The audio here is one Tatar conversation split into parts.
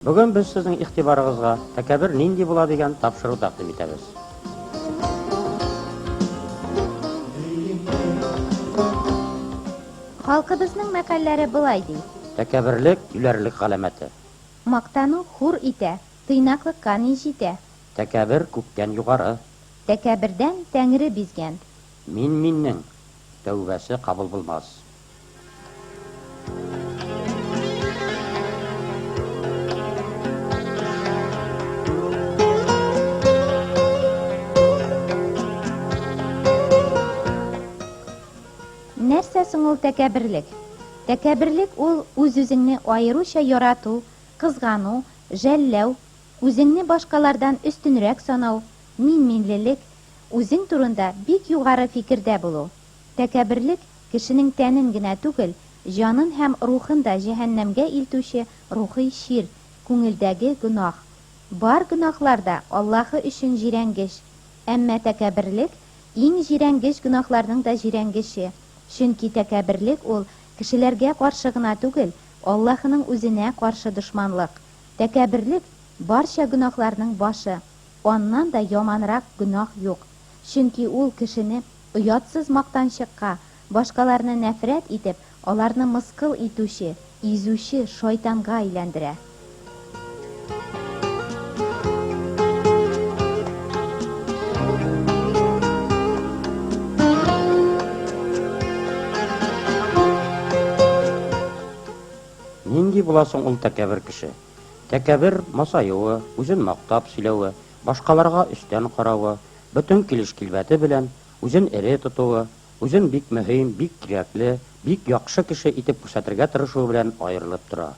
Бүген без сезнең игътибарыгызга Тәкәбер нинди була дигән тапшыру тәкъдим итәбез. Халкыбызның мәкальләре болай ди. Тәкәберлек, юләрлек галәмәте. Мактану хур итә, тыйнаклыкка ни җитә. Тәкәбер күктән югары. Тәкәбердән Тәңре бизгән. Мин-миннең тәүбәсе кабул булмас. Нәрсә соң ул тәкәбберлек? Тәкәбберлек ул үз-үзеңне аеруча ярату, кызгану, жәлләү, үзеңне башкалардан өстенрәк санау, мин-минлелек, үзең турында бик югары фикердә булу. Тәкәбберлек, кешенең тәнен генә түгел, җанын һәм рухын да җәһәннәмгә илтүче рухый чир, күңелдәге гөнаһ. Бар гөнаһлар да Аллаһы өчен җирәнгеч. Әмма тәкәбберлек, иң җирәнгеч гөнаһларның да җирәнгече. Чөнки тәкәбберлек ул, кешеләргә каршы гына түгел, Аллаһының үзенә каршы дошманлык. Тәкәбберлек, барча гөнаһларның башы. Аннан да яманрак гөнаһ юк. Чөнки ул кешене оятсыз мактанчыкка, башкаларны нәфрәт итеп, аларны мыскыл итүче, изүче шайтанга әйләндерә. Нинди була соң ул тәкәбер кеше? Тәкәбер, масаюы, үзен мактап сөйләве, башкаларга өстән каравы, бөтен килеш-килбәте белән үзен эре тотуы, үзен бик мөһим, бик кирәкле, бик яхшы кеше итеп күрсәтергә тырышуы белән аерылып тора.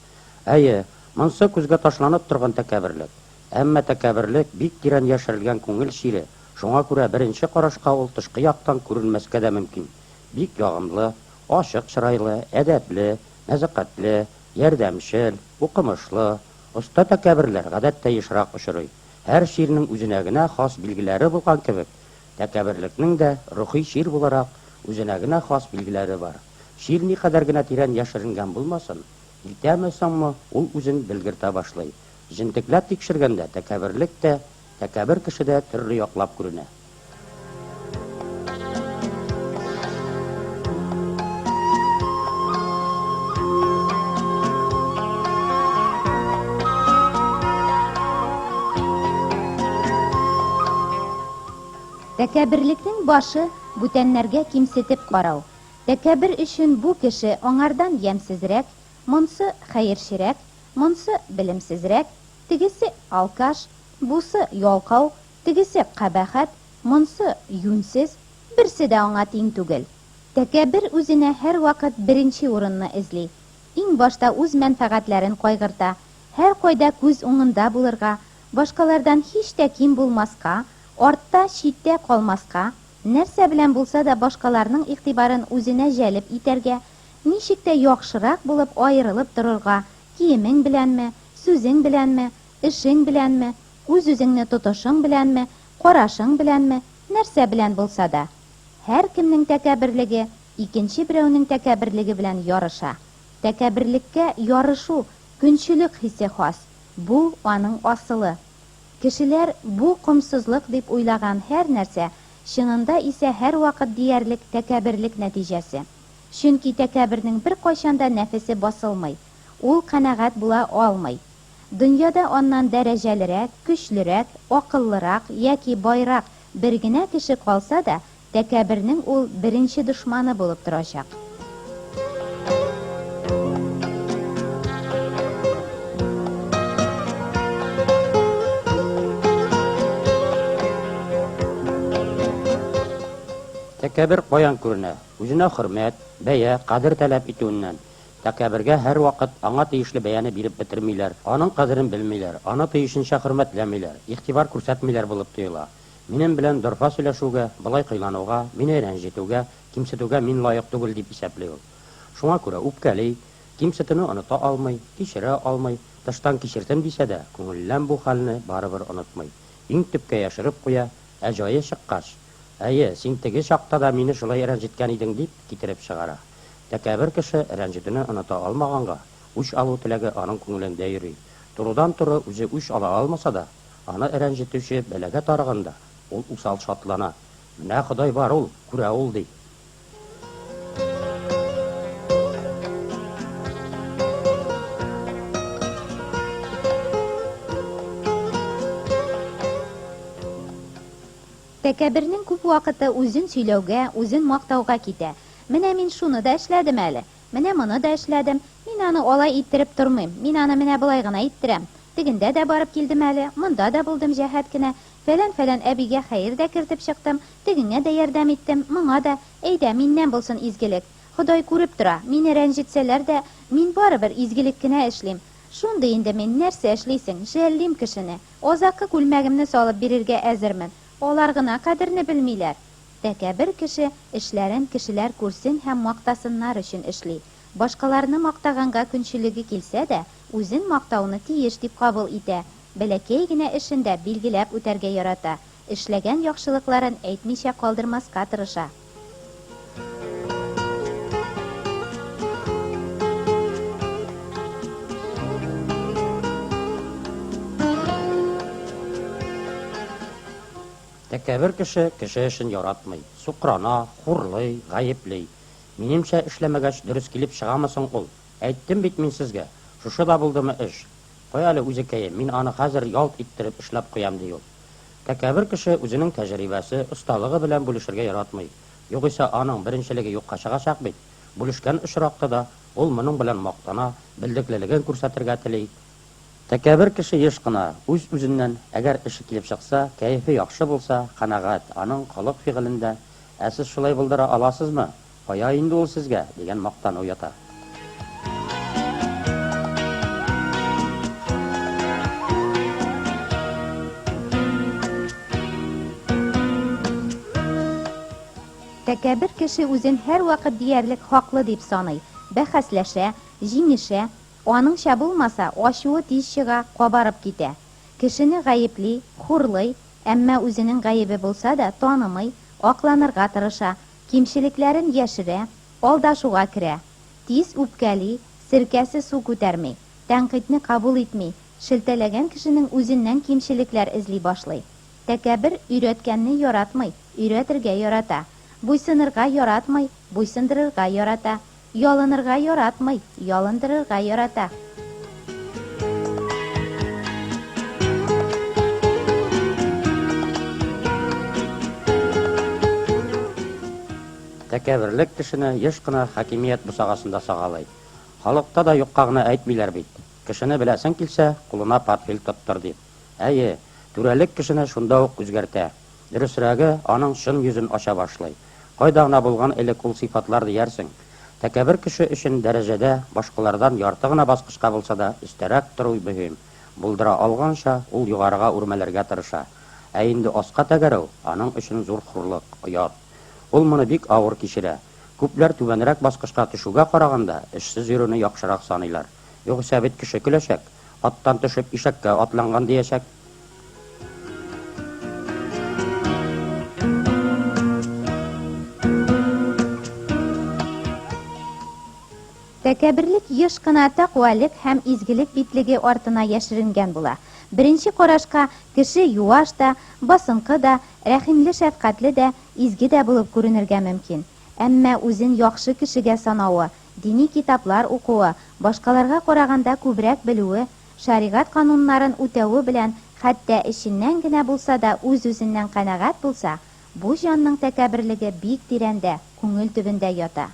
Әйе, монсы күзгә ташланып торган тәкәбберлек. Әмма тәкәбберлек, бик тирән яшерелгән күңел чире, шуңа күрә беренче карашка ул тышкы яктан күренмәскә дә мөмкин. Бик ягымлы, ачык чырайлы, әдәпле, нәзакәтле, ярдәмчел, укымышлы, оста тәкәбберләр гадәттә ешрак очрый. Һәр чирнең үзенә генә хас билгеләре булган кебек, тәкәбберлекнең дә, рухи чир буларак, үзенә генә хас билгеләре бар. Чир никадәр генә тирән яшеренгән булмасын, иртәме-соңмы, ул үзен белгертә башлый. Җентекләп тикшергәндә, тәкәбберлек тә, тәкәббер кеше дә төрле яклап күренә. Тәкәбберлекнең башы, бүтәннәргә кимсетеп карау. Тәкәббер өчен бу кеше аңардан ямьсезрәк, монсы, хәерчерәк, монсы, белемсезрәк, тегесе, алкаш, бусы, ялкау, Тегесе кабахәт, монсы юньсез, берсе дә аңа тиң түгел. Тәкәббер үзенә һәрвакыт беренче урынны эзли. Иң башта үз мәнфәгатьләрен кайгырта, һәркайда күз уңында булырга, башкалардан һич тә ким булмаска, артта, читтә калмаска, нәрсә белән булса да башкаларның игътибарын үзенә җәлеп итәргә, ничек тә яхшырак булып аерылып торырга, киемең беләнме, сүзең беләнме, эшең беләнме, Үз-үзеңне тотышың беләнме, карашың беләнме, нәрсә белән булса да. Һәркемнең тәкәбберлеге икенче берәүнең тәкәбберлеге белән ярыша. Тәкәбберлеккә ярышу, көнчелек хисе хас, бу, аның асылы. Кешеләр бу комсызлык дип уйлаган һәр нәрсә, чынында исә һәрвакыт диярлек тәкәбберлек нәтиҗәсе. Чөнки тәкәббернең беркайчан да нәфесе басылмый, ул канәгать була алмый. Дөньяда аннан дәрәҗәлерәк, көчлерәк, акыллырак яки байрак бер генә кеше калса да, тәкәббернең ул беренче дошманы булып торачак. Тәкәббер каян күренә? Үзенә хөрмәт, бәя, кадер таләп итүеннән. Тәкәббергә һәрвакыт аңа тиешле бәяне биреп бетермиләр, аның кадерен белмиләр, аны тиешенчә хөрмәтләмиләр, игътибар күрсәтмиләр булып тоела. Минем белән дорфа сөйләшүгә, болай кыйлануга, мине рәнҗетүгә, кимсетүгә мин лаек түгел дип исәпли ул. Шуңа күрә үпкәли, кимсетүне оныта алмый, кичерә алмый, тыштан кичердем дисә дә, күңеллән бу хәлне барыбер онытмый. Иң төпкә яшереп куя, ә җае чыккач, Әйе, син теге чакта да мине шулай рәнҗеткән идең дип китереп чыгара. Тәкәбер кеше рәнҗетүне оныта алмаганга, үч алу теләге аның күңелендә йөри. Турыдан-туры үзе үч ала алмаса да, аны рәнҗетүче бәлагә тарыганда, ул усал шатлана. Менә Ходай бар ул, күрә ул, ди. Тәкәббернең күп вакыты үзен сөйләүгә, үзен мактауга китә. Менә мин шуны да эшләдем әле. Менә моны да эшләдем. Мин аны алай иттереп тормыйм. Мин аны менә болай гына иттерәм. Тегендә дә барып килдем әле, монда да булдым җәһәт кенә. Фәлән-фәлән әбигә хәер дә кертеп чыктым, тегеңә дә ярдәм иттем, моңа да. Әйдә, миннән булсын изгелек. Ходай күреп тора, мине рәнҗетсәләр дә, мин барыбер изгелек кенә эшлим. Шундый инде мин, нәрсә эшлисең, жәллим кешене. Азаккы күлмәгемне салып бирергә әзермен. Алар гына кадерне белмиләр. Тәкәббер кеше эшләрен кешеләр күрсен һәм мактасыннар өчен эшли. Башкаларны мактаганга көнчелеге килсә дә, үзен мактауны тиеш дип кабул итә. Бәләкәй генә эшен дә билгеләп үтәргә ярата, эшләгән яхшылыкларын әйтмичә калдырмаска тырыша. Тәкәббер кеше кеше эшен яратмый, сукрана, хурлый, гаепли. Минемчә эшләмәгәч, дөрес килеп чыгамы соң ул? Әйттем бит мин сезгә, шушы да булдымы эш? Кая әле үзекәем, мин аны хәзер ялт иттереп эшләп куям, ди ул. Тәкәббер кеше үзенең тәҗрибәсе, осталыгы белән бүлешергә яратмый. Югыйсә аның беренчелеге юкка чыгачак бит. Бүлешкән очракта да ул моның белән мактана, белдеклелеген күрсәтергә тели. Тәкәббер кеше еш кына, үз-үзеннән, әгәр эше килеп чыкса, кәефе яхшы булса, канәгать, аның холык-фигылендә, Ә сез шулай булдыра аласызмы? Кая инде ул сезгә? дигән мактану ята. Тәкәббер кеше үзен һәрвакыт диярлек хаклы дип саный, бәхәсләшә, җиңешә, аныңча булмаса, ачуы тиз чыга, кабарып китә. Кешене гаепли, хурлый, әмма үзенең гаебе булса да, танымый, акланырга тырыша, Кимчелекләрен яшерә, алдашуга керә. Тиз үпкәли, серкәсе су күтәрми, тәнкыйтьне кабул итми, шелтәләгән кешенең үзеннән кимчелекләр эзли башлый. Тәкәббер өйрәткәнне яратмый, өйрәтергә ярата. Буйсынырга яратмый, буйсындырырга ярата. Ялынырга яратмый, ялындырырга ярата. Тәкәбберлек кешене еш кына хакимият бусагасында сагалый. Халыкта да юкка гына әйтмиләр бит, кешене беләсең килсә, кулына портфель тоттыр дип. Әйе, түрәлек кешене шунда ук үзгәртә. Дөресрәге, аның чын йөзен ача башлый. Кайда гына булган элек ул сыйфатлар диярсең. Тәкәббер кеше өчен дәрәҗәдә башкалардан ярты гына баскычка булса да өстәрәк тору мөһим, булдыра алганча, ул югарыга үрмәләргә тырыша. Ә инде аска тәгәрәү, аның өчен зур хурлык, оят. Ул моны бик авыр кичерә. Күпләр түбәнрәк баскычка төшүгә караганда, эшсез йөрүне яхшырак саныйлар. Югыйсә бит кеше көләчәк, аттан төшеп ишәккә атланган диячәк. Тәкәбберлек еш кына тәкъвалык һәм изгелек битлеге артына яшеренгән була. Беренче карашка, кеше юаш та, басынкы да, рәхимле-шәфкатьле дә, изге дә булып күренергә мөмкин. Әмма үзен яхшы кешегә санавы, дини китаплар укуы, башкаларга караганда күбрәк белүе, шәригать кануннарын үтәве белән хәтта эченнән генә булса да үз-үзеннән канәгать булса, бу җанның тәкәбберлеге бик тирәндә, күңел төбендә ята.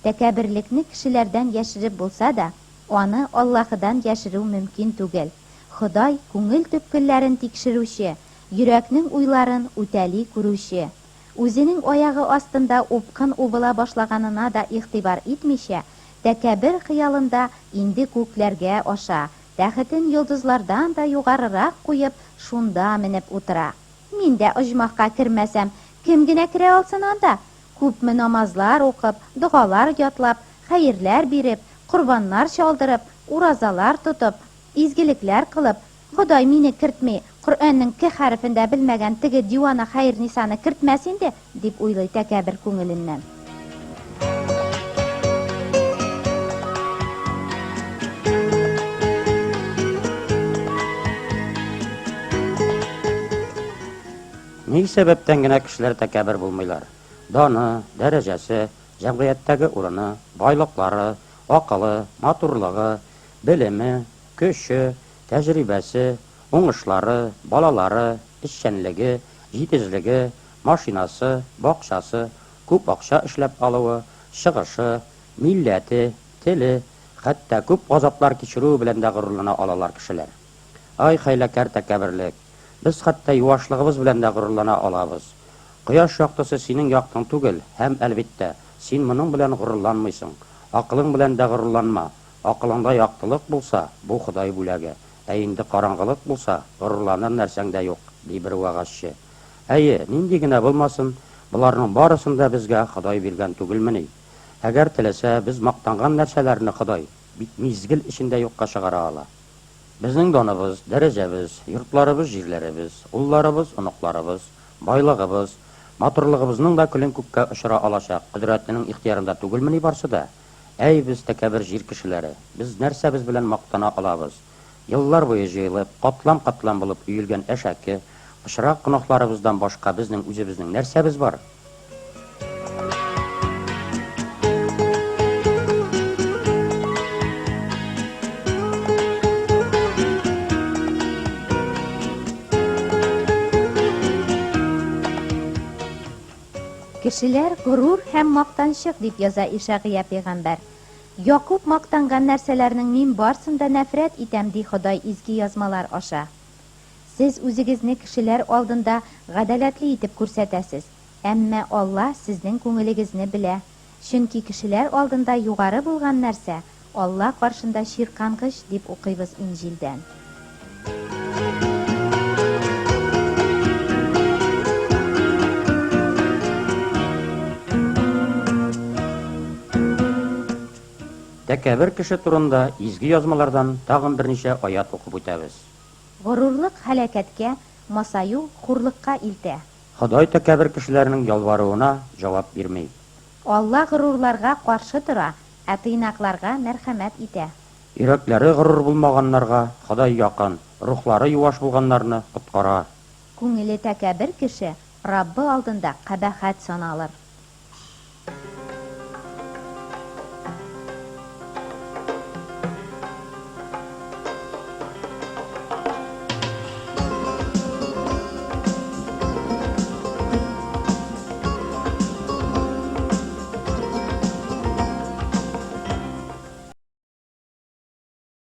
Тәкәбберлекне кешеләрдән яшереп булса да, аны Аллаһыдан яшерү мөмкин түгел. Ходай, күңел төпкелләрен тикшерүче, йөрәкнең уйларын үтәли күрүче. Үзенең аягы астында упкын убыла башлаганына да игътибар итмичә, тәкәббер хыялында инде күкләргә аша, тәхетен йолдызлардан да югарырак куеп, шунда менеп утыра. Мин дә оҗмахка кермәсәм, кем генә керә алсын анда? Күпме намазлар укып, догалар ятлап, хәерләр биреп, корбаннар чалдырып, уразалар тотып, изгелекләр кылып, Ходай мине кертми, Коръәннең К хәрефен дә белмәгән теге дивана Хәернисаны кертмәс инде, дип уйлый тәкәббер күңеленнән. Ни сәбәптән генә кешеләр тәкәббер булмыйлар? Даны, дәрәҗәсе, җәмгыятьтәге урыны, байлыклары, акылы, матурлыгы, белеме, көче, тәҗрибәсе, уңышлары, балалары, эшчәнлеге, җитезлеге, машинасы, бакчасы, күп акча эшләп алуы, чыгышы, милләте, теле, хәтта күп газаплар кичерүе белән дә горурлана алалар кешеләр. Ай, хәйләкәр тәкәбберлек! Без хәтта юашлыгыбыз белән дә горурлана алабыз. Кояш яктысы синең яктың түгел һәм, әлбиттә, син моның белән горурланмыйсың. Акылың белән дә горурланма. Акылыңда яктылык булса, бу Ходай бүләге, ә инде караңгылык булса, горурланыр нәрсәң дә юк, ди бер вәгазьче. Әйе, нинди генә булмасын, боларның барысын да безгә Ходай биргән түгелмени? Әгәр теләсә, без мактанган нәрсәләрне Ходай бит мизгел эчендә юкка чыгара ала. Безнең даныбыз, дәрәҗәбез, йортларыбыз-җирләребез, улларыбыз, оныкларыбыз, байлыгыбыз, матурлыгыбызның да көлен күккә очыра алачак Кодрәтленең ихтыярында түгелмени барсы да? Әй, без, тәкәббер җир кешеләре, без нәрсәбез белән мактана алабыз? Еллар буе җыелып, катлам-катлам булып өелгән әшәке, пычрак гөнаһларыбыздан башка безнең үзебезнең нәрсәбез бар? Кешеләр горур һәм мактанчык, дип яза Ишәгыя пәйгамбәр. Якуб мактанган нәрсәләрнең мин барсын да нәфрәт итәм, ди Ходай Изге Язмалар аша. Сез үзегезне кешеләр алдында гадәләтле итеп күрсәтәсез, әмма Алла сезнең күңелегезне белә, чөнки кешеләр алдында югары булган нәрсә Алла каршында чиркангыч, дип укыйбыз Инҗилдән. Тәкәббер кеше турында Изге Язмалардан тагын берничә аять укып үтәбез. Горурлык һәлакәткә, масаю хурлыкка илтә. Ходай тәкәббер кешеләрнең ялваруына җавап бирми. Алла горурларга каршы тора, ә тыйнакларга мәрхәмәт итә. Йөрәкләре горур булмаганнарга Ходай якын, рухлары юаш булганнарны коткара. Күңеле тәкәббер кеше Раббы алдында кабахәт саналыр.